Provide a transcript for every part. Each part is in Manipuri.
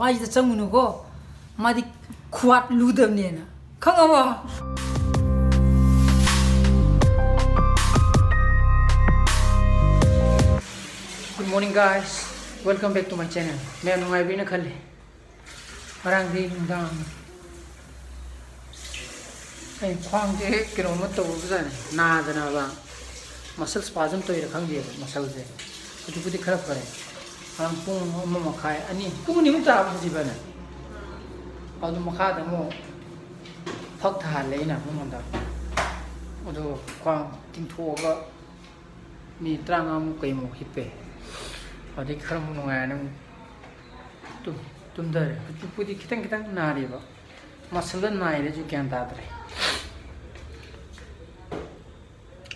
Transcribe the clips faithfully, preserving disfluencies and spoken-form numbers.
ꯃꯥꯏꯁꯤꯗ ꯆꯪꯉꯨꯅꯨꯀꯣ, ꯃꯥꯗꯤ ꯈꯨꯋꯥꯠ ꯂꯨꯗꯕꯅꯦꯅ, ꯈꯪꯉꯕꯣ? Good morning, guys. Welcome back to my channel. ꯃꯌꯥꯝ ꯅꯨꯡꯉꯥꯏꯕꯤꯅ ꯈꯜꯂꯤ꯫ ꯉꯔꯥꯡꯗꯤ ꯅꯨꯡꯗꯥꯡ ꯑꯩ ꯈ꯭ꯋꯥꯡꯁꯦ ꯀꯩꯅꯣꯝꯃ ꯇꯧꯔꯕꯖꯥꯠꯅꯤ, ꯅꯥꯗꯅꯕ꯫ Muscle spasm ꯇꯧꯔꯤꯔꯥ ꯈꯪꯗꯦꯕ, muscleꯁꯦ꯫ ꯍꯧꯖꯤꯛꯄꯨꯗꯤ ꯈꯔ ꯐꯔꯦ꯫ ꯉꯔꯥꯡ ꯄꯨꯡ ꯑꯃ ꯃꯈꯥꯏ, ꯑꯅꯤ, ꯄꯨꯡ ꯑꯅꯤꯃꯨꯛ ꯇꯥꯕ ꯍꯧꯖꯤꯛ ꯏꯕꯥꯅꯤ꯫ ꯑꯗꯨ ꯃꯈꯥꯗ ꯑꯃꯨꯛ ꯐꯛ ꯊꯥꯍꯜꯂꯦ ꯑꯩꯅ ꯃꯉꯣꯟꯗ꯫ ꯑꯗꯨꯒ ꯈ꯭ꯋꯥꯡ ꯇꯤꯡꯊꯣꯛꯑꯒ ꯃꯤꯅꯤꯠ ꯇꯔꯥꯃꯉꯥꯃꯨꯛ ꯀꯩꯃꯨꯛ ꯍꯤꯞꯄꯦ꯫ ꯑꯗꯩ ꯈꯔ ꯑꯃꯨꯛ ꯅꯨꯡꯉꯥꯏꯔꯅꯤ, ꯑꯃꯨꯛ ꯇꯨꯝ-, ꯇꯨꯝꯊꯔꯦ꯫ ꯍꯧꯖꯤꯛꯄꯨꯗꯤ ꯈꯤꯇꯪ ꯈꯤꯇꯪ ꯅꯥꯔꯤꯕ꯫ Muscleꯗ ꯅꯥꯏꯔꯁꯨ ꯒ꯭ꯌꯥꯟ ꯇꯥꯗ꯭ꯔꯦ꯫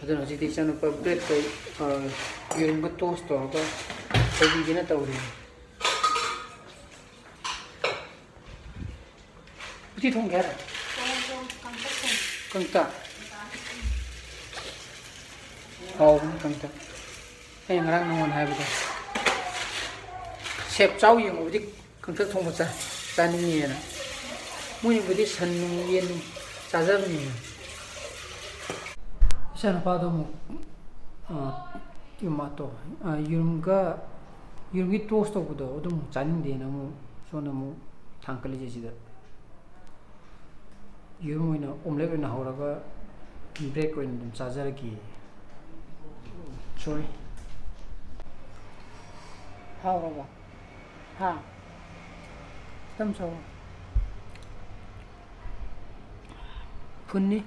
ꯑꯗꯨꯅ ꯍꯧꯖꯤꯛꯇꯤ ꯏꯆꯥꯅꯨꯄꯥ breadꯀ, ꯑ, ꯌꯦꯔꯨꯝꯒ toast ꯇꯧꯔꯒ ꯍꯧꯕꯤꯒꯦꯅ ꯇꯧꯔꯤ꯫ ꯎꯇꯤ ꯊꯣꯡꯒꯦ ꯍꯥꯏꯔꯣ? ꯀꯪꯇꯛ꯫ ꯍꯥꯎꯕꯅꯤ ꯀꯪꯇꯛ꯫ ꯑꯩꯅ ꯉꯔꯥꯡ ꯅꯉꯣꯟꯗ ꯍꯥꯏꯕꯗꯣ꯫ ꯁꯦꯞ ꯆꯥꯎ ꯌꯦꯡꯉꯨꯕꯗꯤ ꯀꯪꯇꯛ ꯊꯣꯡꯕ ꯆꯥ-, ꯆꯥꯅꯤꯡꯉꯦꯅ꯫ ꯃꯣꯏꯅꯕꯨꯗꯤ ꯁꯟ ꯅꯨꯡ ꯌꯦꯟ ꯅꯨꯡ ꯆꯥꯖꯕꯅꯤꯅ꯫ ꯏꯆꯥꯅꯨꯄꯥꯗꯣ ꯑꯃꯨꯛ, ꯑ, ꯀꯩꯅꯣꯗꯣ, ꯑ, ꯌꯦꯔꯨꯝꯒ, ꯌꯦꯔꯨꯝꯒꯤ toast ꯇꯧꯕꯗꯣ ꯑꯗꯨꯝ ꯆꯥꯅꯤꯡꯗꯦꯅ ꯑꯃꯨꯛ ꯁꯣꯝꯗ ꯑꯃꯨꯛ ꯊꯥꯡꯀꯠꯂꯤꯁꯦ ꯁꯤꯗ꯫ ꯌꯦꯔꯨꯝ ꯑꯣꯏꯅ, omelette ꯑꯣꯏꯅ ꯍꯧꯔꯒ bread ꯑꯣꯏꯅ ꯑꯗꯨꯝ ꯆꯥꯖꯔꯒꯦ꯫ Sorry꯫ ꯍꯥꯎꯔꯕꯣ? ꯍꯥ? ꯈꯤꯇꯪ ꯆꯥꯎ꯫ ꯐꯨꯟꯅꯤ꯫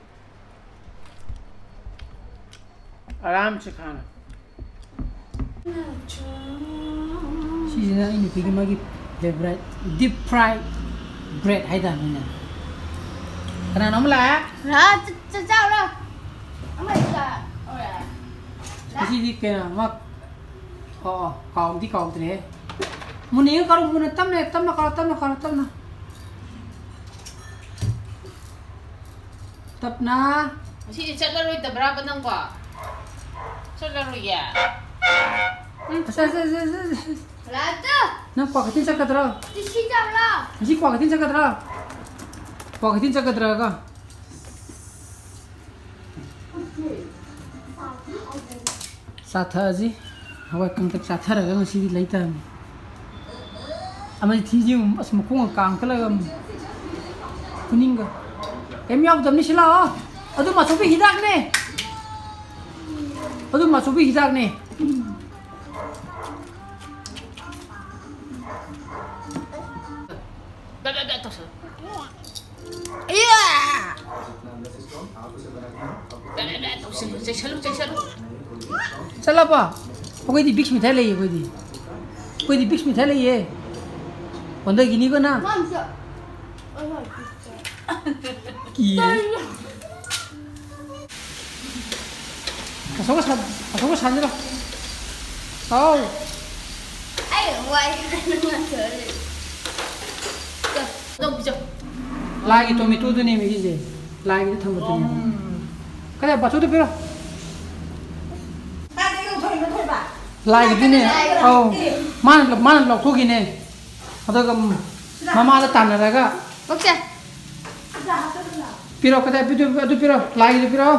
ꯑꯔꯥꯝ ꯁꯦ ꯈꯥꯅ꯫ ꯁꯤꯁꯤꯅ ꯑꯩ ꯅꯨꯄꯤꯒꯤ ꯃꯥꯒꯤ favourite deep fry bread ꯍꯥꯏꯇꯥꯔꯦꯅꯦ꯫ ꯀꯅꯥꯅꯣ ꯑꯃ ꯂꯥꯛꯑꯦ? ꯂꯥꯛꯑꯣ, ꯆ-, ꯆ-, ꯆꯥꯎꯔꯣ꯫ ꯑꯃ ꯆꯥ-, ꯍꯣꯏ꯫ ꯉꯁꯤꯗꯤ ꯀꯩꯅꯣ ꯑꯃ, ꯑꯣ, ꯑꯣ, ꯀꯥꯎꯗꯤ ꯀꯥꯎꯗ꯭ꯔꯦꯍꯦ꯫ ꯃꯨꯟꯅ ꯌꯦꯡꯉꯨ, ꯀꯥꯔꯣ, ꯃꯨꯟꯅ, ꯇꯞꯅ, ꯇꯞꯅ ꯀꯥꯔꯣ, ꯇꯞꯅ ꯀꯥꯔꯣ, ꯇꯞꯅ꯫ ꯇꯞꯅ꯫ ꯉꯁꯤꯗꯤ ꯆꯠꯂꯔꯣꯏꯗꯕ꯭ꯔꯥꯕ ꯅꯪꯕꯣ? ꯆꯠꯂꯔꯣꯏꯌꯦ꯫ ꯎꯝ꯫ ꯑꯁ, ꯑꯁ, ꯑꯁ, ꯑꯁ, ꯑꯁ꯫ ꯂꯥꯛꯇ꯫ ꯅꯪ ꯀ꯭ꯋꯥ ꯀꯩꯊꯦꯜ ꯆꯠꯀꯗ꯭ꯔꯣ? ꯁꯤ ꯆꯥꯎꯂꯥ꯫ ꯉꯁꯤ ꯀ꯭ꯋꯥ ꯀꯩꯊꯦꯜ ꯆꯠꯀꯗ꯭ꯔꯣ? ꯀ꯭ꯋꯥ ꯀꯩꯊꯦꯜ ꯆꯠꯀꯗ꯭ꯔꯥꯒ? ꯆꯥꯊꯛꯑꯁꯤ꯫ ꯍꯋꯥꯏ ꯀꯪꯇꯛ ꯆꯥꯊꯔꯒ ꯉꯁꯤꯗꯤ ꯂꯩꯇꯥꯔꯅꯤ꯫ ꯑꯃꯗꯤ ꯊꯤꯁꯤ ꯑꯃꯨꯛ, ꯑꯁ, ꯃꯈꯣꯡꯒ ꯀꯥꯝꯈꯠꯂꯒ ꯑꯃꯨꯛ ꯈꯨꯅꯤꯡꯒ꯫ ꯀꯩꯝ ꯌꯥꯎꯗꯕꯅꯤ, ꯁꯤ ꯂꯥꯛꯑꯣ꯫ ꯑꯗꯨ ꯃꯆꯨꯒꯤ ꯍꯤꯗꯥꯛꯅꯦ꯫ ꯑꯗꯨ ꯃꯆꯨꯒꯤ ꯍꯤꯗꯥꯛꯅꯦ꯫ ꯕꯦ, ꯕꯦ, ꯕꯦ ꯇꯧꯁꯜꯂꯨ꯫ ꯏꯌꯥ! ꯕꯦ, ꯕꯦ, ꯕꯦ ꯇꯧꯁꯜꯂꯨ꯫ ꯆꯦꯛꯁꯜꯂꯨ, ꯆꯦꯛꯁꯜꯂꯨ꯫ ꯆꯠꯂꯕꯣ? ꯑꯩꯈꯣꯏꯗꯤ ꯕꯤꯛꯁ ꯃꯤꯊꯥꯏ ꯂꯩꯌꯦ, ꯑꯩꯈꯣꯏꯗꯤ꯫ ꯑꯩꯈꯣꯏꯗꯤ ꯕꯤꯛꯁ ꯃꯤꯊꯥꯏ ꯂꯩꯌꯦ꯫ ꯑꯣꯟꯗꯒꯤꯅꯤꯀꯣ ꯅꯪ꯫ ꯃꯥ ꯑꯝꯇ, ꯑꯩ ꯂꯥꯛꯀꯦ꯫ ꯀꯤꯌꯦ꯫ ꯀꯩꯅꯣ? ꯑꯁꯣꯛ ꯑꯁꯥꯟ, ꯑꯁꯣꯛ ꯑꯁꯥꯟꯁꯤꯔꯣ? ꯍꯥꯎ꯫ ꯑꯩ ꯋꯥꯏ ꯀꯟꯅ ꯉꯥꯡꯊꯣꯛꯑꯁꯤ꯫ ꯆꯣ, ꯇꯧꯕꯤꯖꯣ꯫ ꯂꯥꯏꯒꯤ ꯇꯣꯃꯦꯇꯣꯗꯨꯅꯦ ꯃꯤꯒꯤꯁꯦ꯫ ꯂꯥꯏꯒꯤꯗ ꯊꯝꯕꯗꯨꯅꯦ꯫ ꯎꯝ꯫ ꯀꯗꯥꯏ ꯕꯥꯆꯧꯗ ꯄꯤꯔꯣ꯫ ꯀꯥꯏꯗꯒꯤ ꯂꯧꯊꯣꯛꯏꯅꯣ ꯊꯣꯏꯕ? ꯂꯥꯏꯒꯤꯗꯨꯅꯦ꯫ ꯂꯥꯏꯒꯤꯗꯨꯅꯦ꯫ ꯑꯧ꯫ ꯃꯥꯅ, ꯃꯥꯅ ꯂꯧꯊꯣꯛꯈꯤꯅꯦ꯫ ꯑꯗꯨꯒ ꯃꯃꯥꯗ ꯇꯥꯟꯅꯔꯒ꯫ ꯀꯣꯛꯁꯦ꯫ ꯄꯤꯔꯣ, ꯀꯗꯥꯏ ꯄꯤꯗꯣꯏ-, ꯑꯗꯨ ꯄꯤꯔꯣ, ꯂꯥꯏꯒꯤꯗꯨ ꯄꯤꯔꯣ꯫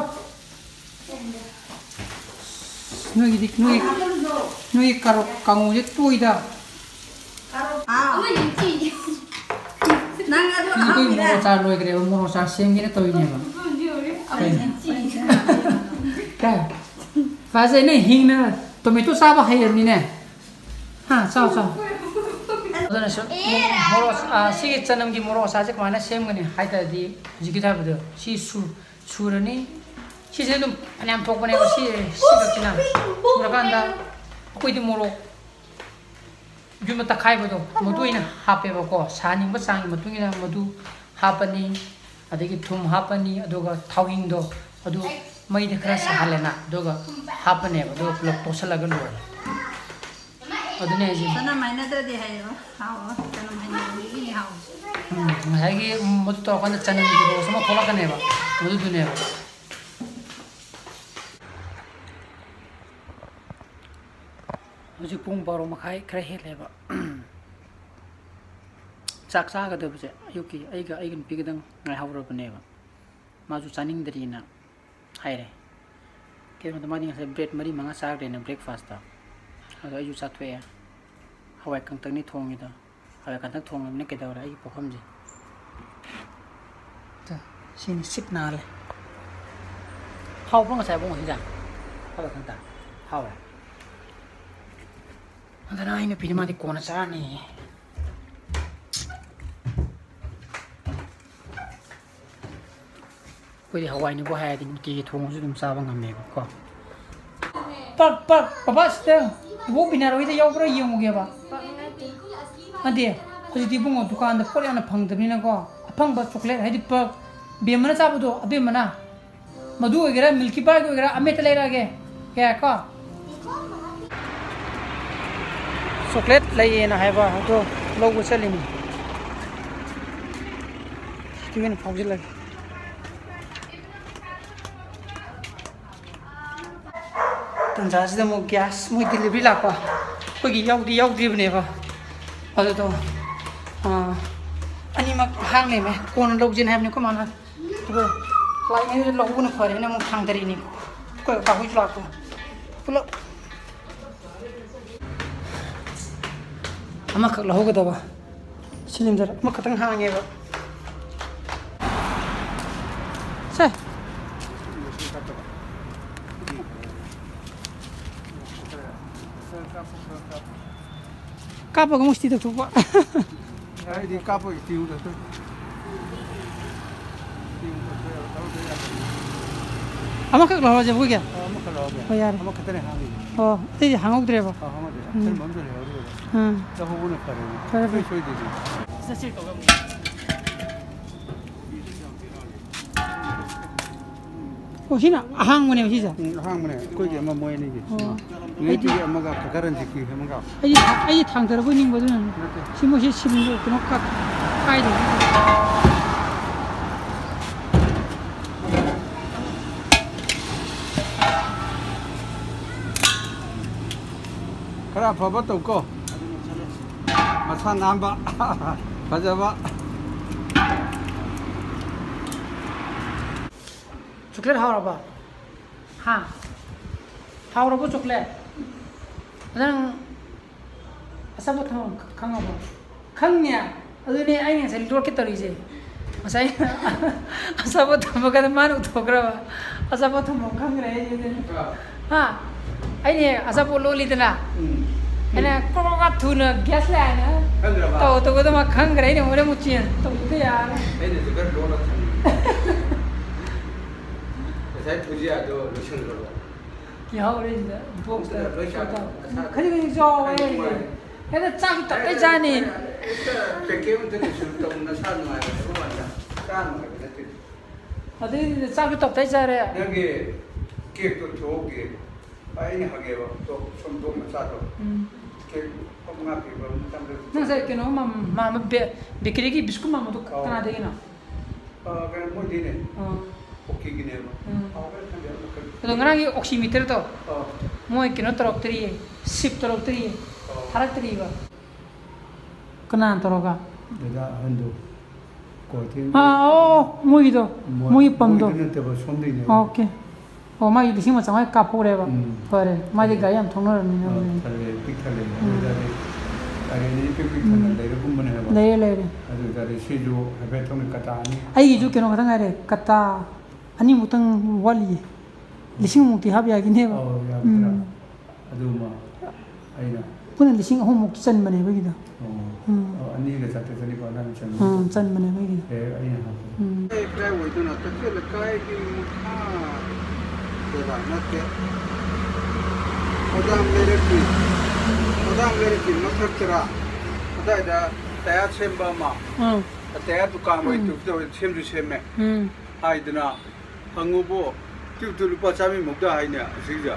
ꯅꯣꯏꯒꯤꯗꯤ, ꯅꯣꯏꯒꯤ, ꯅꯣꯏꯒꯤ ꯀꯥꯔꯣ-, ꯀꯥꯡꯉꯧꯁꯦ ꯇꯣꯏꯗ꯫ ꯑꯥ꯫ ꯅꯪ ꯑꯗꯨ ꯑꯩꯈꯣꯏ ꯍꯥꯞꯄꯤꯔꯥ? ꯃꯣꯔꯣꯛ ꯑꯆꯥꯔ ꯂꯣꯏꯈ꯭ꯔꯦꯕ, ꯃꯣꯔꯣꯛ ꯑꯆꯥꯔ ꯁꯦꯝꯒꯦꯅ ꯇꯧꯔꯤꯅꯦꯕ꯫ ꯀꯩ? ꯀꯩ? ꯐꯖꯩ, ꯅꯣꯏ ꯍꯤꯡꯅ ꯇꯣꯃꯦꯇꯣ ꯆꯥꯕ ꯍꯩꯔꯕꯅꯤꯅꯦ꯫ ꯍꯥ, ꯆꯥꯎ, ꯆꯥꯎ꯫ ꯑꯗꯨꯅ ꯁꯨꯝ ꯃꯣꯔꯣꯛ, ꯑ, ꯁꯤꯒꯤ ꯆꯅꯝꯒꯤ ꯃꯣꯔꯣꯛ ꯑꯆꯥꯔꯁꯦ ꯀꯃꯥꯏꯅ ꯁꯦꯝꯒꯅꯤ ꯍꯥꯏ ꯇꯥꯔꯗꯤ, ꯍꯧꯖꯤꯛꯀꯤ ꯍꯥꯏꯕꯗꯣ ꯁꯤ ꯁꯨ-, ꯁꯨꯔꯅꯤ꯫ ꯁꯤꯁꯦ ꯑꯗꯨꯝ ꯐꯅꯌꯥꯝ ꯊꯣꯛꯄꯅꯦꯕ, ꯁꯤ, ꯁꯤ ꯈꯛꯁꯤꯅ꯫ ꯁꯨꯔꯀꯥꯟꯗ ꯑꯩꯈꯣꯏꯗꯤ ꯃꯣꯔꯣꯛ ꯌꯨꯝꯗ ꯇꯛꯈꯥꯏꯕꯗꯣ, ꯃꯗꯨ ꯑꯣꯏꯅ ꯍꯥꯞꯄꯦꯕꯀꯣ꯫ ꯁꯥꯍꯟꯅꯤꯡꯕ ꯆꯥꯡꯒꯤ ꯃꯇꯨꯡ ꯏꯟꯅ ꯃꯗꯨ ꯍꯥꯞꯄꯅꯤ, ꯑꯗꯒꯤ ꯊꯨꯝ ꯍꯥꯞꯄꯅꯤ, ꯑꯗꯨꯒ ꯊꯥꯎꯍꯤꯡꯗꯣ ꯑꯗꯨ ꯃꯩꯗ ꯈꯔ ꯁꯥꯍꯜꯂꯦꯅ, ꯑꯗꯨꯒ ꯍꯥꯞꯄꯅꯦꯕ, ꯑꯗꯨꯒ ꯄꯨꯂꯞ ꯇꯣꯠꯁꯤꯜꯂꯒ ꯂꯣꯏꯔꯦ꯫ ꯑꯗꯨꯅꯦ ꯍꯥꯏꯁꯦ꯫ ꯆꯅꯝ ꯍꯥꯏꯅꯗ꯭ꯔꯗꯤ ꯍꯩꯔꯣꯏ, ꯍꯥꯎꯔꯣꯏ꯫ ꯆꯅꯝ ꯍꯥꯏꯅꯕꯗꯒꯤꯗꯤ ꯍꯥꯎꯔꯦ꯫ ꯎꯝ, ꯉꯁꯥꯏꯒꯤ ꯃꯗꯨ ꯇꯧꯔꯀꯥꯟꯗ ꯆꯅꯝꯒꯤ ꯔꯣꯁ ꯑꯃ ꯊꯣꯛꯂꯛꯀꯅꯦꯕ, ꯃꯗꯨꯗꯨꯅꯦꯕ꯫ ꯍꯧꯖꯤꯛ ꯄꯨꯡ ꯕꯥꯔꯣ ꯃꯈꯥꯏ ꯈꯔ ꯍꯦꯜꯂꯦꯕ꯫ ꯆꯥꯛ ꯆꯥꯒꯗꯕꯁꯦ ꯑꯌꯨꯛꯀꯤ ꯑꯩꯒ ꯑꯩꯒꯤ ꯅꯨꯄꯤꯒꯗꯪ ꯉꯥꯏꯍꯧꯔꯕꯅꯦꯕ꯫ ꯃꯥꯁꯨ ꯆꯥꯅꯤꯡꯗ꯭ꯔꯤꯅ ꯍꯥꯏꯔꯦ꯫ ꯀꯩꯒꯤꯅꯣꯗ ꯃꯥꯗꯤ ꯉꯁꯥꯏ ꯕ꯭ꯔꯦꯗ ꯃꯔꯤ ꯃꯉꯥ ꯆꯥꯈ꯭ꯔꯦꯅ ꯕ꯭ꯔꯦꯛꯐꯥꯁꯇ꯫ ꯑꯗꯣ ꯑꯩꯁꯨ ꯆꯥꯊꯣꯛꯑꯦ꯫ ꯍꯋꯥꯏ ꯀꯪꯇꯛꯅꯤ ꯊꯣꯡꯉꯤꯗꯣ꯫ ꯍꯋꯥꯏ ꯀꯪꯇꯛ ꯊꯣꯡꯉꯕꯅꯤꯅ ꯀꯩꯗꯧꯔꯦ ꯑꯩꯒꯤ ꯄꯨꯈꯝꯁꯦ꯫ ꯇ, ꯁꯤꯅꯤ ꯁꯤꯠ ꯅꯥꯜꯂꯦ꯫ ꯍꯥꯎꯕ꯭ꯔꯣ ꯉꯁꯥꯏ ꯑꯕꯨꯡꯉꯣ ꯍꯤꯟꯖꯥꯡ? ꯍꯋꯥꯏ ꯀꯪꯇꯛ꯫ ꯍꯥꯎꯋꯦ꯫ ꯑꯗꯨꯅ ꯑꯩ ꯅꯨꯄꯤꯅ ꯃꯥꯗꯤ ꯀꯣꯟꯅ ꯆꯥꯔꯅꯤ꯫ ꯑꯩꯈꯣꯏꯗꯤ ꯍꯋꯥꯏꯅꯤꯕꯨ ꯍꯥꯏꯔꯗꯤ ꯅꯨꯡꯇꯤꯒꯤ ꯊꯣꯡꯉꯁꯨ ꯑꯗꯨꯝ ꯆꯥꯕ ꯉꯝꯃꯦꯕꯀꯣ꯫ ꯄꯛ, ꯄꯛ, ꯄꯄꯥ, ꯁꯤꯗ ꯏꯕꯣꯛ ꯕꯤꯅꯥꯔꯣꯏꯗ ꯌꯥꯎꯕ꯭ꯔꯥ ꯌꯦꯡꯉꯨꯒꯦꯕ꯫ ꯅꯠꯇꯦ, ꯍꯧꯖꯤꯛꯇꯤ ꯏꯕꯨꯡꯉꯣ ꯗꯨꯀꯥꯟꯗ ꯄꯣꯠ ꯌꯥꯝꯅ ꯐꯪꯗꯕꯅꯤꯅꯀꯣ, ꯑꯐꯪꯕ ꯆꯣꯀ꯭ꯂꯦꯠ ꯍꯥꯏꯗꯤ ꯄꯛ, ꯕꯦꯝꯃꯅ ꯆꯥꯕꯗꯣ, ꯑꯕꯦꯝꯃꯅ꯫ ꯃꯗꯨ ꯑꯣꯏꯒꯦꯔꯥ, ꯃꯤꯜꯀꯤ ꯕꯥꯔꯒꯤ ꯑꯣꯏꯒꯦꯔꯥ, ꯑꯃꯍꯦꯛꯇ ꯂꯩꯔꯛꯑꯒꯦ꯫ ꯌꯥꯏꯀꯣ? ꯆꯣꯀ꯭ꯂꯦꯠ ꯂꯩꯌꯦꯅ ꯍꯥꯏꯕ ꯑꯗꯣ ꯂꯧꯕ ꯆꯠꯂꯤꯅꯤ꯫ ꯁꯤꯗ ꯑꯣꯏꯅ ꯐꯥꯎꯖꯤꯜꯂꯒꯦ꯫ ꯇꯟꯖꯥꯁꯤꯗ ꯑꯃꯨꯛ ꯒ꯭ꯌꯥꯁ ꯃꯣꯏ ꯗꯤꯂꯤꯚꯔꯤ ꯂꯥꯛꯄ꯫ ꯑꯩꯈꯣꯏꯒꯤ ꯌꯥꯎꯗꯤ ꯌꯥꯎꯗ꯭ꯔꯤꯕꯅꯦꯕ꯫ ꯑꯗꯨꯗꯣ, ꯑꯥ, ꯑꯅꯤꯃꯛ ꯍꯥꯡ ꯂꯩꯔꯝꯃꯦ꯫ ꯀꯣꯟꯅ ꯂꯧꯖꯦꯅ ꯍꯥꯏꯕꯅꯤ ꯑꯩꯈꯣꯏ ꯃꯥꯅ꯫ ꯑꯗꯣ ꯂꯥꯛꯏꯉꯩꯗ ꯂꯧꯍꯧꯕꯅ ꯐꯔꯦꯅ ꯑꯃꯨꯛ ꯊꯥꯡꯗꯔꯤꯅꯤ꯫ ꯑꯩꯈꯣꯏ ꯀꯀꯥ ꯍꯣꯏꯁꯨ ꯂꯥꯛꯄ꯫ ꯄꯨꯂꯞ ꯑꯃꯈꯛ ꯂꯧꯍꯧꯒꯗꯕ꯫ ꯁꯤꯂꯤꯟꯗꯔ ꯑꯃꯈꯛꯇꯪ ꯍꯥꯡꯉꯦꯕ꯫ ꯁꯦ꯫ ꯀꯥꯞꯄꯒ ꯑꯃꯨꯛ ꯁꯤꯗ ꯊꯣꯛꯄ꯫ ꯑꯩꯗꯤ ꯀꯥꯞꯄ ꯏꯁꯇꯤꯜ ꯈꯛꯇ꯫ ꯏꯁꯇꯤꯜ ꯈꯛꯇ ꯇꯧꯗ ꯌꯥꯗꯦ꯫ ꯑꯃꯈꯛ ꯂꯧꯔꯁꯦ ꯑꯩꯈꯣꯏꯒꯤ꯫ ꯑꯣ, ꯑꯃꯈꯛ ꯂꯧꯔꯒꯦ꯫ ꯍꯣꯏ, ꯌꯥꯔꯦ꯫ ꯑꯃꯈꯛꯇꯅꯦ ꯍꯥꯡꯉꯤꯁꯦ꯫ ꯑꯣ, ꯑꯇꯩꯗꯤ ꯍꯥꯡꯍꯧꯗ꯭ꯔꯦꯕ꯫ ꯑꯣ, ꯍꯥꯡꯍꯧꯗ꯭ꯔꯦ꯫ ꯎꯝ꯫ ꯑꯆꯟꯕ ꯑꯃꯁꯨ ꯂꯩꯍꯧꯔꯤꯕ꯫ ꯑꯥ꯫ ꯂꯧꯍꯧꯕꯅ ꯐꯔꯦꯅꯦ꯫ ꯐꯔꯦ, ꯐꯔꯦ꯫ ꯁꯨꯡꯁꯣꯏ ꯁꯣꯏꯗꯦꯅꯦ꯫ ꯑꯣ, ꯁꯤꯅ ꯑꯍꯥꯡꯕꯅꯦꯕ ꯁꯤꯁꯦ? ꯎꯝ, ꯑꯍꯥꯡꯕꯅꯦ꯫ ꯑꯩꯈꯣꯏꯒꯤ ꯑꯃ ꯃꯣꯏ ꯑꯅꯤꯒꯤ꯫ ꯑꯣ꯫ ꯑꯃ꯫ ꯅꯦꯠꯀꯤ ꯑꯃꯒ ꯀꯀꯥ ꯔꯟꯖꯤꯠꯀꯤ ꯑꯃꯒ꯫ ꯑꯩꯗꯤ, ꯑꯩꯗꯤ ꯊꯥꯡꯗꯔꯕꯣꯏ ꯅꯤꯡꯕ ꯑꯗꯨꯅꯅꯤ꯫ ꯅꯠꯇꯦ꯫ ꯁꯤ ꯃꯣꯏꯁꯤ ꯁꯤꯝꯗꯣ ꯀꯩꯅꯣ ꯀꯛ-, ꯀꯥꯏꯗꯦ꯫ ꯈꯔ ꯑꯐꯕ ꯇꯧꯀꯣ꯫ ꯃꯁꯥ ꯅꯥꯟꯕ꯫ ꯐꯖꯕ꯫ ꯆꯣꯀ꯭ꯂꯦꯠ ꯍꯥꯎꯔꯕ? ꯍꯥ? ꯍꯥꯎꯔꯕꯣ ꯆꯣꯀ꯭ꯂꯦꯠ? ꯅꯪ ꯑꯆꯥꯄꯣꯠ ꯊꯝꯐꯝ ꯈꯪꯉꯕꯣ? ꯈꯪꯉꯦ꯫ ꯑꯗꯨꯅꯦ ꯑꯩꯅ ꯉꯁꯥꯏ ꯂꯣꯠꯀꯦ ꯇꯧꯔꯤꯁꯦ꯫ ꯉꯁꯥꯏ ꯑꯆꯥꯄꯣꯠ ꯊꯝꯃꯒ ꯃꯥꯅ ꯎꯊꯣꯛꯈ꯭ꯔꯕ꯫ ꯑꯆꯥꯄꯣꯠ ꯊꯝꯐꯝ ꯈꯪꯈ꯭ꯔꯦ ꯑꯩꯁꯦ꯫ ꯍꯥ? ꯑꯩꯅ ꯑꯆꯥꯄꯣꯠ ꯂꯣꯜꯂꯤꯗꯅ꯫ ꯎꯝ꯫ ꯑꯩꯅ ꯀ꯭ꯔꯣꯛ ꯀ꯭ꯔꯣꯛ ꯊꯨꯅ ꯒ꯭ꯌꯥꯁ ꯂꯥꯛꯑꯦꯅ ꯈꯪꯈ꯭ꯔꯕ? ꯇꯧ ꯇꯧꯕꯗ ꯃꯥ ꯈꯪꯈ꯭ꯔꯦ꯫ ꯑꯩꯅ ꯍꯣꯔꯦꯟ ꯑꯃꯨꯛ ꯆꯦꯟꯖ ꯇꯧꯗ ꯌꯥꯔꯣꯏ꯫ ꯑꯩꯅꯁꯨ ꯈꯔ ꯂꯣꯜꯂ ꯊꯝꯃꯤ꯫ ꯉꯁꯥꯏ ꯄꯨꯖꯤꯌꯥꯗꯣ ꯂꯣꯏꯁꯤꯟꯈ꯭ꯔꯕ? ꯀꯤꯍꯧꯔꯦ ꯁꯤꯗ ꯕꯣꯛꯁꯇ꯫ ꯑꯗꯨꯅ ꯂꯣꯏ ꯆꯥꯕ꯫ ꯈꯖꯤꯛ ꯈꯖꯤꯛ ꯆꯥꯎꯋꯦ꯫ ꯈꯔ ꯅꯨꯡꯉꯥꯏ꯫ ꯍꯦꯛꯇ ꯆꯥꯛꯁꯨ ꯇꯞꯇꯥꯏ ꯆꯥꯅꯤ꯫ ꯍꯦꯛꯇ ꯄꯦꯀꯦꯠ ꯑꯃꯇ ꯀꯩꯁꯨ ꯇꯧ ꯅꯁꯥ ꯅꯨꯡꯉꯥꯏꯔꯣꯏ ꯍꯥꯏꯕ ꯋꯥꯅꯤꯗ꯫ ꯆꯥ ꯅꯨꯡꯉꯥꯏꯕ ꯅꯠꯇꯦ꯫ ꯑꯗꯨꯏꯗꯤ ꯆꯥꯛꯁꯨ ꯇꯞꯇꯥꯏ ꯆꯥꯔꯦ꯫ ꯅꯪꯒꯤ ꯀꯦꯛꯇꯣ ꯊꯣꯛꯍꯧꯒꯦ꯫ ꯑꯩꯅ ꯍꯪꯉꯦꯕ, ꯇꯣꯞ ꯁꯣꯝ ꯇꯣꯞ ꯃꯆꯥꯗꯣ꯫ ꯎꯝ꯫ ꯀꯦꯛ ꯂꯨꯄꯥ ꯃꯉꯥ ꯄꯤꯕ ꯑꯃ ꯆꯥꯝꯃꯗ ꯅꯪ ꯉꯁꯥꯏ ꯀꯩꯅꯣ ꯃꯥ-, ꯃꯥ-, ꯕꯦ-, ꯕꯦꯀꯔꯤꯒꯤ ꯕꯤꯁꯀꯨꯠ ꯃꯥꯟꯕꯗꯣ ꯑꯧ꯫ ꯀꯅꯥꯗꯒꯤꯅꯣ? ꯑ, ꯀꯩꯅꯣ, ꯃꯣꯏꯗꯩꯅꯦ꯫ ꯑꯥ꯫ ꯀꯨꯀꯤꯒꯤꯅꯦꯕ꯫ ꯎꯝ꯫ ꯍꯥꯎꯕ꯭ꯔꯥ ꯈꯪꯗꯦ, ꯑꯃꯈꯛ꯫ ꯑꯗꯣ ꯉꯔꯥꯡꯒꯤ ꯑꯣꯛꯁꯤꯃꯤꯇꯔꯗꯣ ꯑꯥ꯫ ꯃꯣꯏ ꯀꯩꯅꯣ ꯇꯧꯔꯛꯇ꯭ꯔꯤꯌꯦ, ꯁꯤꯞ ꯇꯧꯔꯛꯇ꯭ꯔꯤꯌꯦ, ꯑꯥ꯫ ꯊꯥꯔꯛꯇ꯭ꯔꯤꯕ꯫ ꯀꯅꯥꯅ ꯇꯧꯔꯒ? ꯗꯗꯥ ꯑꯍꯟꯗꯣ ꯀ꯭ꯋꯥꯀꯩꯊꯦꯜ ꯑꯥ, ꯑꯣ, ꯑꯣ, ꯃꯣꯏꯒꯤꯗꯣ, ꯃꯣꯏ-, ꯃꯣꯏꯒꯤ ꯄꯝꯗꯣ꯫ ꯃꯣꯏꯗ ꯅꯠꯇꯕ ꯁꯣꯝꯗꯩꯅꯦꯕ꯫ ꯑꯣꯀꯦ꯫ ꯑꯣ, ꯃꯥꯒꯤ ꯂꯤꯁꯤꯡ ꯑꯃ ꯆꯥꯝꯃꯉꯥ ꯀꯥꯞꯍꯧꯔꯦꯕ꯫ ꯎꯝ꯫ ꯐꯔꯦ, ꯃꯥꯗꯤ ꯒꯥꯔꯤ ꯌꯥꯝ ꯊꯧꯅꯔꯕꯅꯤꯅ ꯑꯥ, ꯍꯧꯖꯤꯛ꯫ ꯊꯜꯂꯦ, ꯄꯤꯛ ꯊꯜꯂꯦ꯫ ꯎꯝ꯫ ꯑꯗꯨ ꯑꯣꯏꯇꯥꯔꯗꯤ ꯒꯥꯔꯤ ꯑꯅꯤ ꯄꯤꯛ ꯄꯤꯛ ꯊꯟꯅ ꯎꯝ꯫ ꯂꯩꯔꯒꯨꯝꯕꯅꯦ ꯍꯥꯏꯕ꯫ ꯂꯩꯔꯦ, ꯂꯩꯔꯦ꯫ ꯑꯗꯨ ꯑꯣꯏꯇꯥꯔꯗꯤ ꯁꯤꯁꯨ ꯍꯥꯏꯐꯦꯠ ꯊꯧꯅ ꯀꯇꯥ ꯑꯅꯤ꯫ ꯑꯩꯒꯤꯁꯨ ꯀꯩꯅꯣ ꯈꯛꯇ ꯉꯥꯏꯔꯦ, ꯀꯇꯥ ꯑꯅꯤꯃꯨꯛꯇꯪ ꯋꯥꯠꯂꯤꯌꯦ꯫ ꯂꯤꯁꯤꯡꯃꯨꯛꯇꯤ ꯍꯥꯞ ꯌꯥꯈꯤꯅꯦꯕ꯫ ꯑꯧ, ꯌꯥꯒꯗ꯭ꯔꯥ? ꯎꯝ꯫ ꯑꯗꯨꯃ ꯑꯩꯅ ꯄꯨꯟꯅ ꯂꯤꯁꯤꯡ ꯑꯍꯨꯝꯃꯨꯛ ꯆꯟꯕꯅꯦꯕ ꯑꯩꯒꯤꯗꯣ꯫ ꯑꯣ꯫ ꯎꯝ꯫ ꯑꯣ, ꯑꯅꯤꯒ ꯆꯥꯇ꯭ꯔꯦꯠ ꯆꯅꯤꯄꯥꯜ ꯑꯗꯨꯃꯥꯏꯅ ꯆꯟꯕ꯫ ꯎꯝ, ꯆꯟꯕꯅꯦꯕ ꯑꯩꯒꯤꯗꯣ꯫ ꯑꯦ, ꯑꯩꯅ ꯍꯥꯞꯄꯗꯣ꯫ ꯎꯝ꯫ ꯑꯩ ꯀꯥꯏ ꯑꯣꯏꯗꯣꯏꯅꯣ? ꯀꯩꯊꯦꯜ ꯂꯩꯀꯥꯏꯒꯤ ꯃꯈꯥꯗꯔ ꯅꯠꯇꯦ꯫ ꯃꯣꯏꯔꯥꯡ ꯂꯩꯔꯛꯀꯤ, ꯃꯣꯏꯔꯥꯡ ꯂꯩꯔꯛꯀꯤ ꯃꯊꯛꯇꯔꯥ? ꯑꯗꯥꯏꯗ ꯇꯌꯥꯔ ꯁꯦꯝꯕ ꯑꯃ꯫ ꯎꯝ꯫ ꯇꯌꯥꯔ ꯗꯨꯀꯥꯟ ꯎꯝ꯫ ꯑꯣꯏꯅ ꯇꯧ-, ꯇꯧ-, ꯁꯦꯝꯁꯨ ꯁꯦꯝꯃꯦ꯫ ꯎꯝ꯫ ꯍꯥꯏꯗꯅ ꯍꯪꯉꯨꯕꯨ, ꯇ꯭ꯌꯨꯕꯇꯨ ꯂꯨꯄꯥ ꯆꯥꯝꯃꯔꯤꯃꯨꯛꯇ ꯍꯥꯏꯅꯦ ꯑꯁꯤꯒꯤꯁꯦ꯫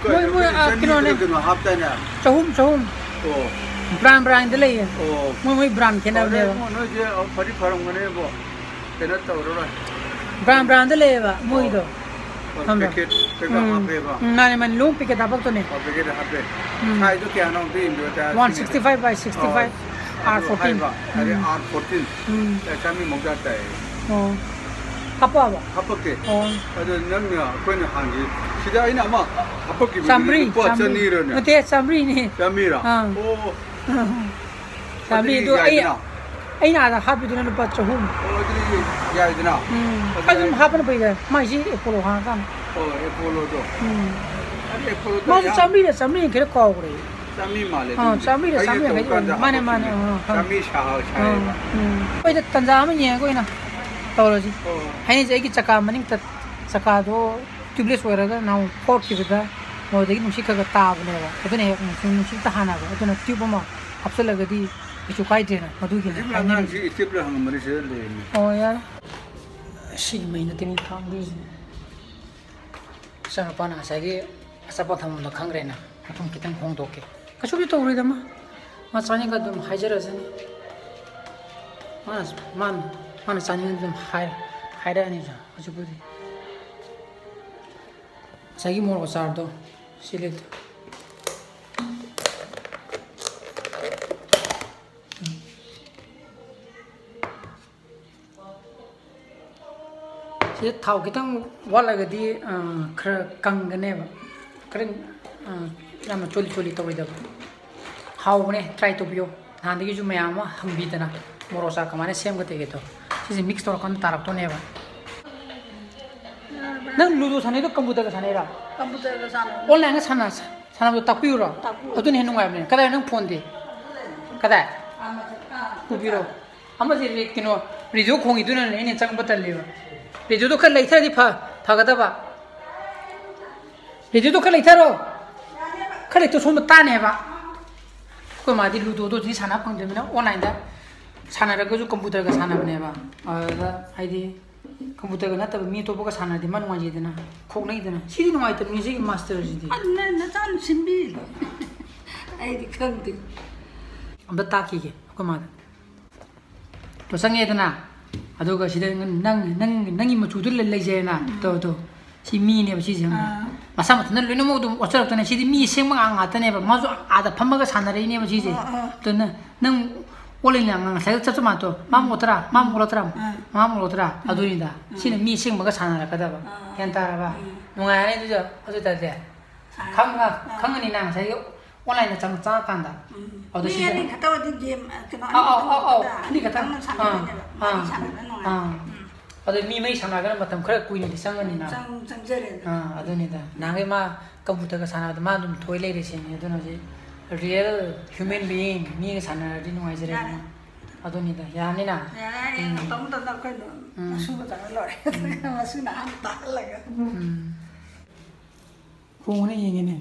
ꯃꯣꯏ, ꯃꯣꯏ, ꯆꯅꯤ ꯑꯥ, ꯀꯩꯅꯣꯅꯦ꯫ ꯀꯩꯅꯣ ꯍꯥꯞꯇꯥꯏꯅꯦ? ꯆꯍꯨꯝ, ꯆꯍꯨꯝ꯫ ꯑꯣ꯫ ꯕ꯭ꯔꯥꯟ ꯕ꯭ꯔꯥꯟꯗ ꯂꯩꯌꯦ꯫ ꯑꯣ꯫ ꯃꯣꯏ, ꯃꯣꯏ ꯕ꯭ꯔꯥꯟ ꯈꯦꯠꯅꯕꯅꯦꯕ꯫ ꯐꯔꯦ, ꯏꯕꯨꯡꯉꯣ, ꯅꯣꯏꯁꯦ ꯐꯗꯤ ꯐꯔꯝꯒꯅꯦꯕꯣ꯫ ꯀꯩꯅꯣ ꯇꯧꯔꯔꯣꯏ꯫ ꯕ꯭ꯔꯥꯟ ꯕ꯭ꯔꯥꯟꯗ ꯂꯩꯌꯦꯕ ꯃꯣꯏꯗꯣ꯫ ꯑꯣ꯫ ꯈꯪꯕ꯭ꯔꯥ? ꯄꯦꯀꯦꯠ ꯀꯩꯀꯥ ꯎꯝ꯫ ꯍꯥꯞꯄꯦꯕ꯫ ꯎꯝ, ꯃꯥꯅꯦ, ꯃꯥꯅꯦ, ꯂꯣꯏ ꯄꯦꯀꯦꯠ ꯍꯥꯞꯄꯛꯇꯣꯏꯅꯦ꯫ ꯑꯣ, ꯄꯦꯀꯦꯠ ꯍꯥꯞꯄꯦ꯫ ꯎꯝ꯫ ꯁꯥꯏꯖꯗꯣ ꯀꯌꯥꯅꯣ ꯑꯝꯇ ꯌꯦꯡꯕꯤꯌꯣ, tyre one sixty five by sixty five꯫ ꯑꯣ꯫ R fourteen. ꯍꯥꯏꯕ, ꯑꯗꯩ ꯎꯝ꯫ R fourteen. ꯎꯝ꯫ ꯆꯥꯝꯃꯔꯤ ꯃꯧꯗ꯭ꯔꯥ ꯇꯥꯏ꯫ ꯑꯣ꯫ ꯍꯥꯞꯄꯛꯑꯕ? ꯍꯥꯄꯛꯀꯦ꯫ ꯑꯣ꯫ ꯑꯗꯣ ꯅꯪꯅ ꯑꯩꯈꯣꯏꯅ ꯍꯥꯟꯒꯤ ꯁꯤꯗ ꯑꯩꯅ ꯑꯃ ꯍꯥꯄꯛꯈꯤꯕꯗꯨꯗꯤ ꯆꯥꯝꯃꯔꯤ, ꯂꯨꯄꯥ ꯆꯥꯝꯃꯔꯤ꯫ ꯆꯅꯤꯔꯅꯦ? ꯅꯠꯇꯦ, ꯆꯥꯝꯃꯔꯤꯅꯤ꯫ ꯆꯥꯝꯃꯔꯤꯔꯣ? ꯑꯥ꯫ ꯑꯣ꯫ ꯆꯥꯝꯃꯔꯤ꯫ ꯑꯗꯨꯗꯤ ꯑꯗꯨ ꯑꯩ, ꯌꯥꯏꯗꯅ? ꯑꯩꯅ ꯑꯥꯗ ꯍꯥꯞꯄꯤꯗꯨꯅ ꯂꯨꯄꯥ ꯆꯍꯨꯝ꯫ ꯑꯣ, ꯑꯗꯨꯗꯤ ꯌꯥꯏꯗꯅ? ꯎꯝ꯫ ꯑꯗꯨꯗꯤ ꯑꯗꯨꯝ ꯍꯥꯞꯄꯅ ꯐꯩꯗ꯫ ꯃꯥꯏꯁꯤ ꯑꯦꯄꯣꯂꯣ ꯍꯥꯡꯉꯀꯥꯟꯗ꯫ ꯑꯣ, ꯑꯦꯄꯣꯂꯣꯗꯣ꯫ ꯎꯝ꯫ ꯑꯗꯨ ꯑꯦꯄꯣꯂꯣꯗꯣ ꯃꯥꯁꯨ ꯌꯥꯝ ꯆꯥꯝꯃꯔꯤꯔ ꯆꯥꯝꯃꯔꯤ ꯈꯔ ꯀꯥꯎꯈ꯭ꯔꯦ꯫ ꯆꯥꯝꯃꯔꯤ ꯃꯥꯜꯂꯦ ꯑꯥ, ꯑꯗꯨꯗꯤ꯫ ꯆꯥꯝꯃꯔꯤꯔ ꯑꯩꯅ ꯆꯥꯝꯃꯔꯤ ꯇꯧꯕ ꯀꯥꯟꯗ ꯃꯥꯅꯦ, ꯃꯥꯅꯦ, ꯍꯥꯄꯛꯄꯅꯦ꯫ ꯑꯥ, ꯑꯥ, ꯈꯪꯉꯦ꯫ ꯆꯥꯝꯃꯔꯤ ꯁꯥ-, ꯑꯥ, ꯁꯥꯏꯌꯦꯕ꯫ ꯎꯝ꯫ ꯑꯩꯈꯣꯏꯗ ꯇꯟꯖꯥ ꯑꯃ ꯌꯦꯡꯉꯒ ꯑꯣꯏꯅ ꯇꯧꯔꯁꯤ꯫ ꯑꯣ꯫ ꯍꯌꯦꯡꯁꯦ ꯑꯩꯒꯤ ꯆꯀꯥ ꯃꯅꯤꯡ ꯇꯠ-, ꯆꯀꯥꯗꯣ tubeless ꯑꯣꯏꯔꯒ ꯅꯍꯥꯟ ꯐꯣꯔꯛꯈꯤꯕꯗ ꯃꯣꯏꯗꯒꯤ ꯅꯨꯡꯁꯤꯠ ꯈꯔ ꯈꯔ ꯇꯥꯕꯅꯦꯕ꯫ ꯑꯗꯨꯅ ꯍꯦꯛ ꯅꯨꯡꯁꯤꯠ, ꯅꯨꯡꯁꯤꯠꯇ ꯍꯥꯟꯅꯕ꯫ ꯑꯗꯨꯅ tube ꯑꯃ ꯍꯥꯞꯆꯤꯜꯂꯒꯗꯤ ꯀꯩꯁꯨ ꯀꯥꯏꯗ꯭ꯔꯦꯅ꯫ ꯃꯗꯨꯒꯤꯅꯦ ꯍꯧꯖꯤꯛ ꯍꯥꯏꯅꯔꯤꯁꯦ꯫ ꯑꯉꯥꯡꯁꯤ stapler ꯍꯪꯉꯝꯕꯅꯤ ꯁꯤꯗ ꯂꯩꯔꯝꯃꯦ꯫ ꯑꯣ, ꯌꯥꯔꯦ꯫ ꯁꯤꯒꯤ ꯃꯩ ꯅꯠꯇꯦꯅꯦ ꯊꯥꯡꯗꯣꯏꯁꯦ꯫ ꯏꯆꯥꯅꯨꯄꯥꯅ ꯉꯁꯥꯏꯒꯤ ꯑꯆꯥꯄꯣꯠ ꯊꯝꯐꯝꯗꯣ ꯈꯪꯈ꯭ꯔꯦꯅ꯫ ꯃꯐꯝ ꯈꯤꯇꯪ ꯍꯣꯡꯗꯣꯛꯀꯦ꯫ ꯀꯩꯁꯨꯕꯨꯗꯤ ꯇꯧꯔꯣꯏꯗ ꯃꯥ꯫ ꯃꯥ ꯆꯥꯅꯤꯡꯒ ꯑꯗꯨꯝ ꯍꯥꯏꯖꯔꯁꯅꯤ꯫ ꯃꯥꯅ, ꯃꯥꯅ, ꯃꯥꯅ ꯆꯥꯅꯤꯡꯉꯗꯤ ꯑꯗꯨꯝ ꯍꯥꯏ-, ꯍꯥꯏꯔꯛꯑꯅꯤꯗ ꯍꯧꯖꯤꯛꯄꯨꯗꯤ꯫ ꯉꯁꯥꯏꯒꯤ ꯃꯣꯔꯣꯛ ꯑꯆꯥꯔꯗꯣ ꯁꯤ ꯂꯩꯇꯦ꯫ ꯁꯤꯗ ꯊꯥꯎ ꯈꯤꯇꯪ ꯋꯥꯠꯂꯒꯗꯤ, ꯑ, ꯈꯔ ꯀꯪꯒꯅꯦꯕ꯫ ꯈꯔ, ꯑ, ꯌꯥꯝꯅ ꯆꯣꯠꯂꯤ ꯆꯣꯠꯂꯤ ꯇꯧꯔꯣꯏꯗꯕ꯫ ꯍꯥꯎꯕꯅꯦ, try ꯇꯧꯕꯤꯌꯣ꯫ ꯅꯍꯥꯟꯗꯒꯤꯁꯨ ꯃꯌꯥꯝ ꯑꯃ ꯍꯪꯕꯤꯗꯅ ꯃꯣꯔꯣꯛ ꯑꯆꯥꯔ ꯀꯃꯥꯏꯅ ꯁꯦꯝꯒꯗꯒꯦꯗꯣ꯫ ꯁꯤꯁꯦ mix ꯇꯧꯔꯀꯥꯟꯗ ꯇꯥꯔꯛꯇꯣꯏꯅꯦꯕ꯫ ꯅꯪ ꯂꯨꯗꯣ ꯁꯥꯟꯅꯩꯗꯣ ꯀꯝꯄ꯭ꯌꯨꯇꯔꯒ ꯁꯥꯟꯅꯩꯔꯥ? ꯀꯝꯄ꯭ꯌꯨꯇꯔꯒ ꯁꯥꯟꯅꯕꯅꯦ꯫ Online-ꯒ ꯁꯥꯟꯅ-, ꯁꯥꯟꯅꯕꯗꯣ ꯇꯥꯛꯄꯤꯌꯨꯔꯣ? ꯇꯥꯛꯄꯤꯌꯨ꯫ ꯑꯗꯨꯅ ꯍꯦꯟꯅ ꯅꯨꯡꯉꯥꯏꯕꯅꯦ꯫ ꯀꯗꯥꯏ ꯅꯪ ꯐꯣꯟꯗꯤ? ꯀꯗꯥꯏ? ꯑꯥ, ꯃꯊꯛ, ꯑꯥ, ꯃꯊꯛꯇ꯫ ꯄꯨꯕꯤꯔꯣ꯫ ꯑꯃꯁꯦ ꯔꯦ-, ꯀꯩꯅꯣ, ꯔꯦꯗꯤꯑꯣ ꯈꯣꯡꯉꯤꯗꯨꯅꯅꯦ ꯑꯩꯅ ꯆꯪꯕ ꯇꯜꯂꯦꯕ꯫ ꯔꯦꯗꯤꯑꯣꯗꯣ ꯈꯔ ꯂꯩꯊꯔꯗꯤ ꯐ-, ꯐꯒꯗꯕ꯫ ꯔꯦꯗꯤꯑꯣꯗꯣ ꯈꯔ ꯂꯩꯊꯔꯣ꯫ ꯈꯔ ꯂꯩꯊꯣꯛ ꯁꯣꯝꯗ ꯇꯥꯅꯦꯕ꯫ ꯑꯩꯈꯣꯏ ꯃꯥꯗꯤ ꯂꯨꯗꯣꯗꯣ ꯍꯧꯖꯤꯛ ꯁꯥꯟꯅ ꯐꯪꯗ꯭ꯔꯕꯅꯤꯅ online-ꯗ ꯁꯥꯟꯅꯔꯒꯁꯨ ꯀꯝꯄ꯭ꯌꯨꯇꯔꯒ ꯁꯥꯟꯅꯕꯅꯦꯕ꯫ ꯑꯗꯨꯗ ꯍꯥꯏꯗꯤ ꯀꯝꯄ꯭ꯌꯨꯇꯔꯒ ꯅꯠꯇꯕ ꯃꯤ ꯑꯇꯣꯞꯄꯒ ꯁꯥꯟꯅꯔꯗꯤ ꯃꯥ ꯅꯨꯡꯉꯥꯏꯖꯩꯗꯅ, ꯈꯣꯛꯅꯩꯗꯅ꯫ ꯁꯤꯗꯤ ꯅꯨꯡꯉꯥꯏꯇꯕꯅꯤ, ꯁꯤꯒꯤ ꯃꯥꯁꯇꯔꯁꯤꯗꯤ꯫ ꯑꯗꯨꯅ ꯅꯆꯥꯅ ꯁꯤꯟꯕꯤ꯫ ꯑꯩꯗꯤ ꯈꯪꯗꯦ꯫ ꯑꯝꯇ ꯇꯥꯛꯈꯤꯒꯦ ꯑꯩꯈꯣꯏ ꯃꯥꯗ꯫ ꯇꯣ ꯆꯪꯉꯦꯗꯅ, ꯑꯗꯨꯒ ꯁꯤꯗ ꯅꯪ, ꯅꯪ, ꯅꯪꯒꯤ ꯃꯆꯨꯗꯨ ꯂꯩ-, ꯂꯩꯖꯩꯅ꯫ ꯎꯝ꯫ ꯇꯣ, ꯇꯣ꯫ ꯁꯤ ꯃꯤꯅꯦꯕ ꯁꯤꯁꯦ, ꯈꯪꯕ꯭ꯔꯥ? ꯑꯥ꯫ ꯃꯁꯥ ꯃꯊꯟꯇ ꯂꯣꯏꯅꯃꯛ ꯑꯗꯨꯝ ꯑꯣꯠꯆꯔꯛꯇꯅꯦ꯫ ꯁꯤꯗꯤ ꯃꯤ ꯑꯁꯦꯡꯕ ꯉꯥꯛ ꯉꯥꯛꯇꯅꯦꯕ꯫ ꯃꯥꯁꯨ ꯑꯥꯗ ꯐꯝꯃꯒ ꯁꯥꯟꯅꯔꯛꯏꯅꯦꯕ ꯁꯤꯁꯦ꯫ ꯑꯥ, ꯑꯥ꯫ ꯑꯗꯨꯅ ꯅꯪ ꯑꯣꯟꯂꯥꯏꯟꯗ ꯉꯁꯥꯏ ꯆꯞ ꯆꯞ ꯃꯥꯟꯅꯗ꯭ꯔꯣ? ꯃꯥ ꯃꯣꯠꯇ꯭ꯔꯥ? ꯃꯥ ꯃꯣꯠꯂꯛꯇ꯭ꯔꯥ? ꯑꯥ꯫ ꯃꯥ ꯃꯣꯠꯂꯛꯇ꯭ꯔꯥ? ꯑꯥ꯫ ꯑꯗꯨꯅꯤꯗ꯫ ꯎꯝ꯫ ꯁꯤꯅ ꯃꯤ ꯑꯁꯦꯡꯕꯒ ꯁꯥꯟꯅꯔꯛꯀꯗꯕ꯫ ꯑꯥ꯫ ꯒ꯭ꯌꯥꯟ ꯇꯥꯔꯕ? ꯎꯝ꯫ ꯅꯨꯡꯉꯥꯏꯔꯅꯤ ꯑꯗꯨꯗ, ꯑꯗꯨ ꯑꯣꯏ ꯇꯥꯔꯗꯤ꯫ ꯁꯥꯟꯅ-, ꯈꯪꯉ-, ꯑꯥ꯫ ꯈꯪꯉꯅꯤꯅ ꯉꯁꯥꯏꯒꯤ ꯑꯣꯟꯂꯥꯏꯟꯗ ꯆꯪ-, ꯆꯪꯉꯀꯥꯟꯗ꯫ ꯎꯝ꯫ ꯑꯗꯨꯗ ꯃꯤ ꯁꯤꯗ ꯑꯅꯤ ꯈꯛꯇ ꯑꯣꯏꯗꯤ ꯒꯦꯝ, ꯑ, ꯀꯩꯅꯣ, ꯑꯥ, ꯑꯥ, ꯑꯅꯤ ꯑꯥ, ꯑꯥ, ꯈꯛꯇ ꯑꯅꯤ ꯈꯛꯇꯪ꯫ ꯈꯛꯇꯪ ꯁꯥꯟꯅꯗꯣꯏꯅꯦꯕ꯫ ꯑꯥ, ꯃꯔꯤ ꯑꯥ, ꯁꯥꯟꯅꯕꯅ ꯅꯨꯡꯉꯥꯏ꯫ ꯑꯥ꯫ ꯎꯝ꯫ ꯑꯗꯣ ꯃꯤ ꯃꯔꯤ ꯁꯥꯟꯅꯔꯒꯅ ꯃꯇꯝ ꯈꯔ ꯀꯨꯏꯅꯗꯤ ꯆꯪꯉꯅꯤꯅ꯫ ꯆꯪ-, ꯆꯪꯖꯔꯦ ꯑꯗꯨ꯫ ꯑꯥ, ꯑꯗꯨꯅꯤꯗ꯫ ꯅꯍꯥꯟꯈꯩ ꯃꯥ ꯀꯝꯄ꯭ꯌꯨꯇꯔꯒ ꯁꯥꯟꯅꯕꯗ ꯃꯥ ꯑꯗꯨꯝ ꯊꯣꯏ ꯂꯩꯔꯦ ꯁꯤꯅꯤ꯫ ꯑꯗꯨꯅ ꯍꯧꯖꯤꯛ real human being ꯃꯤꯒ ꯁꯥꯟꯅꯔꯗꯤ ꯅꯨꯡꯉꯥꯏꯖꯔꯦꯗꯅ꯫ ꯌꯥꯔꯦ꯫ ꯑꯗꯨꯅꯤꯗ, ꯌꯥꯅꯤꯅ? ꯌꯥꯔꯦ, ꯍꯌꯦꯡ ꯎꯝ꯫ ꯃꯇꯝ ꯃꯇꯝꯗ ꯑꯩꯈꯣꯏꯅ ꯎꯝ꯫ ꯃꯁꯨ ꯐꯖꯅ ꯂꯣꯏꯔꯦ꯫ ꯎꯝ꯫ ꯃꯁꯨꯅ ꯑꯍꯥꯟꯕ ꯇꯥꯍꯜꯂꯒ꯫ ꯎꯝ꯫ ꯈꯣꯡꯉꯨꯅꯦ ꯌꯦꯡꯒꯦꯅꯦ꯫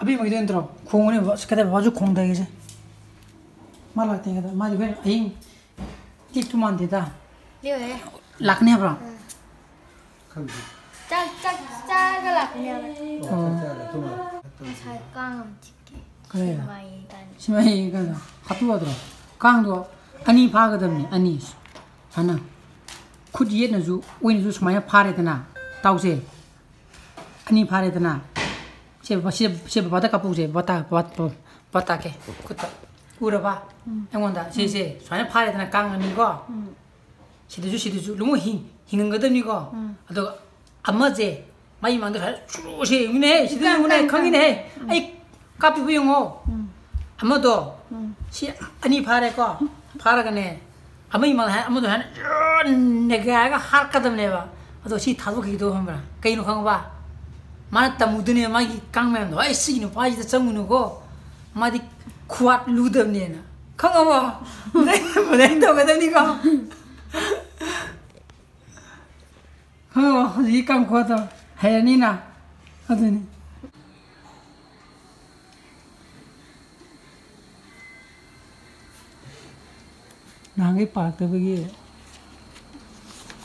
ꯑꯕꯦꯝꯃꯒꯤꯗꯣ ꯅꯠꯇ꯭ꯔꯣ? ꯈꯣꯡꯉꯨꯅꯦ ꯕꯕꯥ꯫ ꯑꯁ, ꯀꯩꯗꯧ ꯕꯕꯥꯁꯨ ꯈꯣꯡꯗꯒꯦꯁꯦ꯫ ꯃꯥ ꯂꯥꯛꯇꯦ ꯀꯩꯗꯧ? ꯃꯥꯗꯤ ꯍꯣꯔꯦꯟ ꯑꯍꯤꯡ ꯇꯤꯛꯇꯨ ꯃꯥꯟꯗꯦꯗ꯫ ꯂꯦꯛꯑꯣꯍꯦ꯫ ꯂꯥꯛꯀꯅꯤ ꯍꯥꯏꯕ꯭ꯔꯣ? ꯎꯝ꯫ ꯈꯪꯗꯦ꯫ ꯆꯥꯛ, ꯆꯥꯛ ꯆꯥꯔꯒ ꯂꯥꯛꯀꯅꯤ ꯍꯥꯏꯕ꯫ ꯑꯣ, ꯆꯥꯛ ꯆꯥꯔꯒ ꯂꯥꯛꯇꯧ ꯃꯥꯜꯂꯦ꯫ ꯉꯁꯥꯏ ꯀꯥꯡ ꯑꯃ ꯆꯤꯛꯀꯦ꯫ ꯀꯗꯥꯏꯗ? ꯁꯤꯃꯥ ꯌꯦꯡꯉꯤꯀꯥꯟꯗ꯫ ꯁꯤꯃꯥ ꯌꯦꯡꯉꯤꯀꯥꯟꯗ ꯍꯥꯠꯇꯣꯛ ꯌꯥꯗ꯭ꯔꯣ? ꯀꯥꯡꯗꯣ ꯑꯅꯤ ꯐꯥꯒꯗꯕꯅꯤ, ꯑꯅꯤ꯫ ꯁꯨꯃꯥꯏꯅ ꯈꯨꯠ ꯌꯦꯠꯅꯁꯨ ꯑꯣꯏꯅꯁꯨ ꯁꯨꯃꯥꯏꯅ ꯐꯥꯔꯦꯗꯅ꯫ ꯇꯥꯎꯁꯦ꯫ ꯑꯅꯤ ꯐꯥꯔꯦꯗꯅ꯫ ꯁꯦ ꯕꯕꯥ, ꯁꯦ, ꯁꯦ ꯕꯕꯥꯗ ꯀꯥꯞꯄꯨꯁꯦ꯫ ꯕꯕꯥ ꯇꯥ-, ꯕꯕꯥ, ꯕꯕꯥ ꯇꯥꯛꯀꯦ꯫ ꯈꯨꯠꯇ꯫ ꯎꯔꯕ? ꯎꯝ꯫ ꯑꯩꯉꯣꯟꯗ꯫ ꯁꯦ, ꯎꯝ꯫ ꯁꯦ꯫ ꯁꯨꯃꯥꯏꯅ ꯐꯥꯔꯦꯗꯅ ꯀꯥꯡ ꯑꯅꯤꯀꯣ꯫ ꯎꯝ꯫ ꯁꯤꯗꯁꯨ, ꯁꯤꯗꯁꯨ ꯂꯣꯏꯅꯃꯛ ꯍꯤꯡ-, ꯍꯤꯡꯍꯟꯒꯗꯕꯅꯤꯀꯣ꯫ ꯎꯝ꯫ ꯑꯗꯨꯒ ꯑꯃꯁꯦ ꯃꯥꯏ ꯃꯥꯡꯗ ꯁꯨꯃꯥꯏꯅ ꯁꯨꯔꯨꯁꯦ ꯌꯦꯡꯉꯨꯅꯦꯍꯦ꯫ ꯁꯤꯗ ꯀꯥꯡ, ꯌꯦꯡꯉꯨꯅꯦ, ꯀꯥꯡ, ꯈꯪꯉꯤꯅꯦꯍꯦ꯫ ꯀꯥꯡ꯫ ꯎꯝ꯫ ꯑꯩ ꯀꯥꯞꯄꯤꯕ ꯌꯦꯡꯉꯣ꯫ ꯎꯝ꯫ ꯑꯃꯗꯣ ꯎꯝ꯫ ꯁꯤ ꯑꯅꯤ ꯐꯥꯔꯦꯀꯣ꯫ ꯐꯥꯔꯒꯅꯦ, ꯑꯃꯒꯤ ꯃꯥꯡꯗ ꯍꯥꯏ-, ꯑꯃꯗꯣ ꯍꯥꯏꯅ ꯅꯦꯒꯥꯏꯔꯒ ꯍꯥꯠꯀꯗꯕꯅꯦꯕ꯫ ꯑꯗꯣ ꯁꯤ ꯊꯥꯗꯣꯛꯈꯤꯒꯗꯧꯕ ꯈꯪꯕ꯭ꯔꯥ? ꯀꯩꯅꯣ ꯈꯪꯉꯕ? ꯃꯥꯅ ꯇꯝꯃꯨꯗꯣꯏꯅꯦ ꯃꯥꯒꯤ ꯀꯥꯡ ꯃꯌꯥꯝꯗꯣ, "ꯑꯩ ꯁꯤꯒꯤ ꯅꯨꯄꯥꯁꯤꯗ ꯆꯪꯉꯨꯅꯨꯀꯣ, ꯃꯥꯗꯤ ꯈꯨꯍꯥꯠ ꯂꯨꯗꯕꯅꯦꯅ"꯫ ꯈꯪꯉꯕꯣ? ꯃꯗꯩ, ꯃꯗꯩ ꯇꯧꯒꯗꯕꯅꯤꯀꯣ꯫ ꯈꯪꯉꯕꯣ? ꯍꯧꯖꯤꯛꯀꯤ ꯀꯥꯡ ꯈꯨꯍꯥꯠꯇꯣ ꯍꯩꯔꯅꯤꯅ꯫ ꯑꯗꯨꯅꯤ꯫ ꯅꯍꯥꯟꯈꯩ ꯄꯥꯔꯛꯇꯕꯒꯤ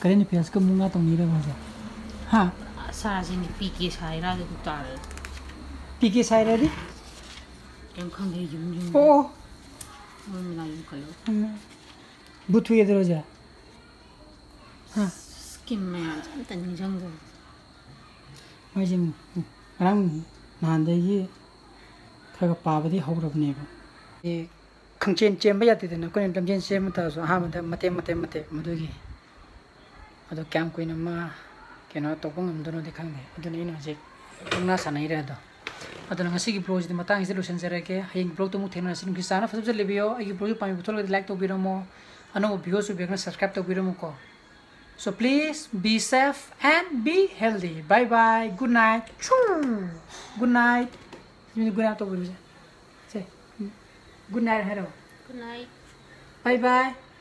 current affairsꯀ ꯃꯨꯛꯅꯥ ꯇꯧꯅꯤꯔꯕ ꯍꯧꯖꯤꯛ? ꯍꯥ? ꯁꯥꯁꯤꯅꯤ, ꯄꯤ ꯀꯦ ꯁꯥꯏꯔꯥ ꯑꯗꯨ ꯇꯥꯔꯦ꯫ P K ꯁꯥꯏꯔꯥꯗꯤ? ꯀꯩꯝ ꯈꯪꯗꯦ, ꯌꯨꯝ ꯌꯨꯝ꯫ ꯑꯣ, ꯑꯣ꯫ ꯃꯣꯏ ꯃꯅꯥꯛ ꯌꯨꯝ ꯀꯜꯂꯣ꯫ ꯎꯝ꯫ ꯕꯨꯠ ꯊꯣꯛꯑꯦ ꯑꯗꯨꯔꯣ ꯍꯧꯖꯤꯛ? ꯍꯥ? Scheme ꯃꯌꯥꯝꯁꯦ ꯑꯝꯇ ꯅꯤꯡꯁꯤꯡꯗꯕ꯫ ꯃꯣꯏꯁꯦ ꯉꯔꯥꯡ ꯅꯍꯥꯟꯗꯒꯤ ꯈꯔ ꯈꯔ ꯄꯥꯕꯗꯤ ꯍꯧꯔꯕꯅꯦꯕ꯫ ꯑꯦ, ꯈꯪꯆꯦꯟ ꯆꯦꯟꯕ ꯌꯥꯗꯦꯗꯅ꯫ ꯑꯩꯈꯣꯏꯅ ꯂꯝꯖꯦꯟ ꯆꯦꯟꯕ ꯃꯇꯝꯗꯁꯨ ꯑꯍꯥꯟꯕꯗ ꯃꯇꯦꯛ ꯃꯇꯦꯛ ꯃꯇꯦꯛ ꯃꯗꯨꯒꯤ ꯑꯗꯣ ꯀꯌꯥꯝ ꯀꯨꯏꯅ ꯃꯥ ꯀꯩꯅꯣ ꯇꯧꯕ ꯉꯝꯗꯣꯏꯅꯣꯗꯤ ꯈꯪꯗꯦ꯫ ꯑꯗꯨꯅ ꯑꯩꯅ ꯍꯧꯖꯤꯛ ꯃꯨꯛꯅꯥ ꯁꯥꯟꯅꯩꯔꯦ ꯑꯗꯣ꯫ ꯑꯗꯨꯅ ꯉꯁꯤꯒꯤ vlogꯁꯤꯗꯤ ꯃꯇꯥꯡꯁꯤꯗ ꯂꯣꯏꯁꯤꯟꯖꯔꯒꯦ꯫ ꯍꯌꯦꯡ vlogꯇ ꯑꯃꯨꯛ ꯊꯦꯡꯅꯔꯁꯤ꯫ ꯅꯨꯡꯁꯤ ꯆꯥꯟꯅ ꯐꯖ ꯐꯖ ꯂꯩꯕꯤꯌꯣ꯫ ꯑꯩꯒꯤ vlogꯁꯤ ꯄꯥꯝꯕꯤꯕ ꯊꯣꯛꯂꯒꯗꯤ like ꯇꯧꯕꯤꯔꯝꯃꯣ꯫ ꯑꯅꯧꯕ viewꯁꯨ ꯕꯦꯛꯅ subscribe ꯇꯧꯕꯤꯔꯝꯃꯨꯀꯣ꯫ So please be safe and be healthy. Bye bye. Good night. Choo. Good night. CD good night ꯇꯧꯕꯤꯔꯨꯁꯦ꯫ Say, good night ꯍꯥꯏꯔꯣ꯫ Good night. Bye bye.